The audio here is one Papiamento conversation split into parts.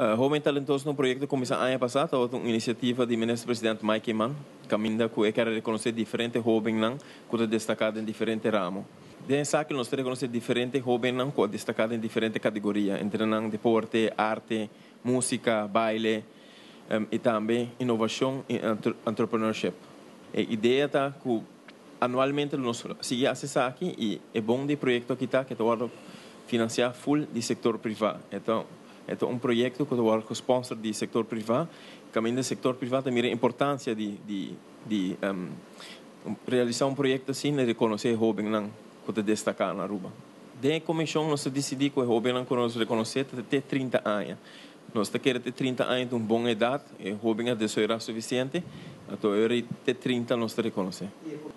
Hoben Talentoso ta un proyecto cu cuminsa aña pasa, ta un iniciativa di Minister President Mike Eman, caminda cu e kier reconoce diferente hobennan cu ta destaca den diferente ramo. Den esaki nos ta reconoce diferente hobennan cu a destaca den diferente categoria, entre nan deporte, arte, musica, baile y tambe innovacion y entrepreneurship. E idea ta cu anualmente nos sigui haci esaki y e bon di proyecto aki ta cu ta wordo financia full di sector priva. E ta un proyecto cu ta wordo sponsor di sector priva, caminda sector priva ta mira importancia di realisa un proyecto asina y reconoce hobennan cu ta destaca na Aruba. Den comision nos a dicidi cu e hobennan cu nos reconoce te 30 aña. Nos ta kere te 30 aña ta un bon edad, e hoben a desaroya suficiente, anto te 30 nos ta reconoce.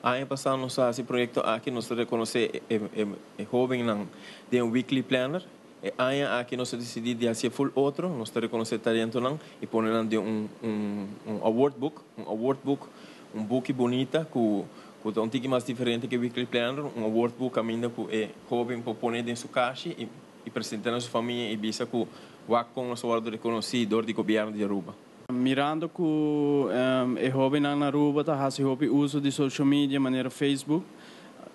Aña pasa nos a haci e proyecto aki, nos a reconoce e hobennan den un weekly planner. E aña aki nos a dicidi di haci full otro, nos ta reconoce talentonan y pone nan den un award book, un award book, un book bunita cu ta un tiki mas diferente cu weekly planner, un award book caminda cu e hoben por pone den su cas y presenta na su famia y bisa cu wak con nos a wordo reconoci door di gobierno di Aruba. Mirando cu e hobennan na Aruba ta haci hopi uso di social media manera Facebook,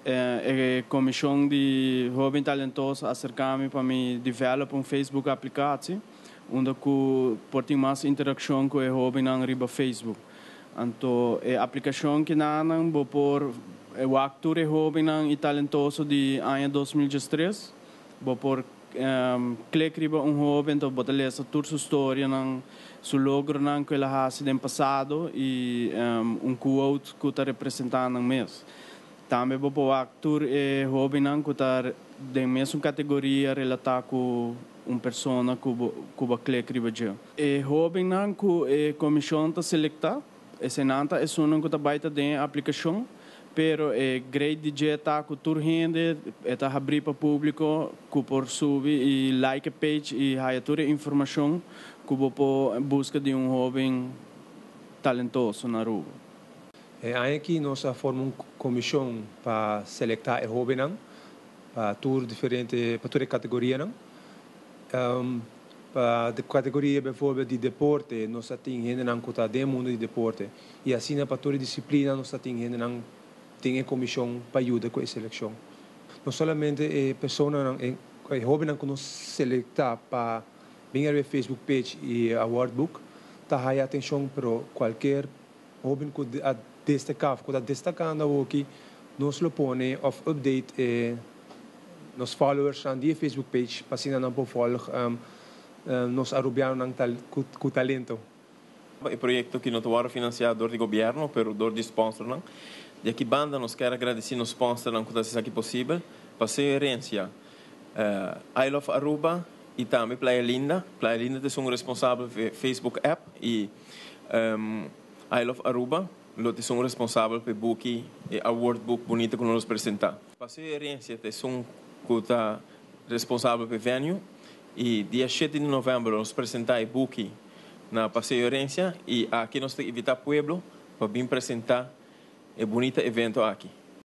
e comision di Hoben Talentoso a acerca mi pa mi develop un Facebook applicatie unda cu por tin mas interaccion cu e hobennan riba Facebook. Anto, e aplicacion aki nan bo por wak tur e hobennan y talentoso di aña 2013, bo por click riba un hoben, anto bo ta lesa tur su historia nan, su logronan cu el a haci den pasado y un quote cu ta representa nan mes. Tambe bo por wak tur e hobennan cu ta den mesun categoria relata cu un persona cu bo click riba dje. E hobennan cu e comision ta selecta, eseynan ta esunnan cu ta bay ta den aplicacion, pero e great di dje ta cu tur hende ta habri pa publico cu por subi y like e page y haya tur e informacion cu bo por busca di un hoben talentoso na Aruba. E aki nos a forma un comision pa selecta e hobennan pa tur diferente, pa tur categorianan. Pa e categoria bijvoorbeeld di deporte, nos tin hendenan cu ta den mundo di deporte. Y asina pa tur disciplina nos tin hendenan, tin e comision pa yuda cu e seleccion. No solamente e personanan, e hobennan cu nos selecta pa bin e Facebook page y award book, ta haya atencion, pero cualkier hoben cu a destaca, cu ta destacando aki, nos lo pone of update nos followers na e Facebook page, pa asina nan por volg nos Arubianonan cu talento. E proyecto aki no ta financia door di gobierno, pero door di sponsornan. Di aki banda nos kier gradici nos sponsornan cu ta haci esaki posibel, Paseo Herencia, I Love Aruba y tambe Playa Linda. Playa Linda ta un responsabel pa Facebook app y I Love Aruba lo ta un responsabel pa e book, e award book bunita cu nos a presenta. Paseo Herencia ta un cu ta responsabel pa e venue y dia 7 di november nos ta presenta e book na Paseo Herencia y aki nos ta invita pueblo pa bin presenta e bunita evento aki.